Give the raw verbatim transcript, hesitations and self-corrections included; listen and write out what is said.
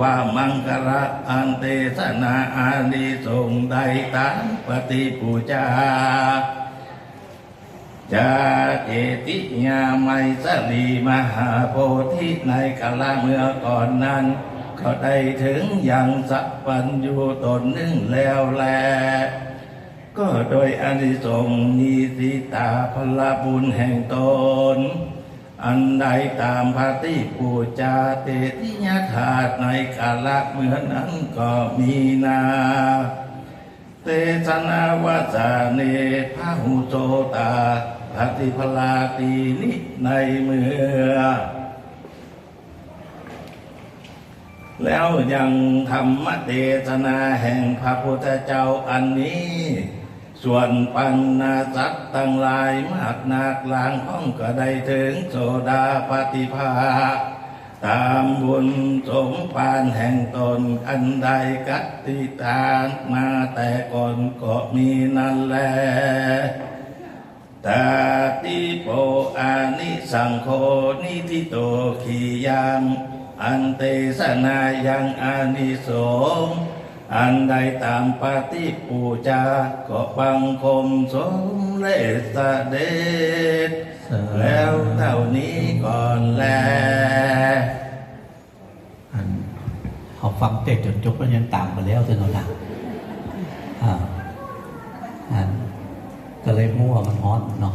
ว่ามังคละอันเตสนาอานิสงส์ได้ต๋ามปฏิปูจา จาเจติยาไมสรีมหาโพธิในกาละเมื่อก่อนนั้น ก็ได้เถิงยังสัพพัญญูต๋นนึ่งแล้วแล ก็โดยอานิสงส์นิสิตาผลบุญแห่งต๋น อันได้ต๋ามปฏิปูจาเจติยธาตุในกาละเมื่อนั้นก็มีนา เตสนาวสาเน พหุโสตา ปฏิปลาตีนิ ในเมื่อ แล้วยังธรรมเตสนาแห่งพระพุทธเจ้าอันนี้ ส่วนปัณณสัตว์ตังหลายมากนัก ลางข้องก็ได้เถิงโสดาปัตติภาค ต๋ามบุญสมภารแห่งต๋นอันได้กระทำมาแต่ก่อนก็มีนั้นแล ตาติโปอานิสังโฆนิธิโต ขียัง อันเตสนายังอานิสงส์ อันได้ต๋ามปฏิปูจา ก็บังคมสมเร็จเสด็จ แล้วเต้านี้ก่อนแล อัน เอาฟังเตสน์จ๋นจบก็ยังต๋ามไปแล้วเต้านั้นนะ อ่า อัน ก็เลยหัวมันฮ้อนเนาะ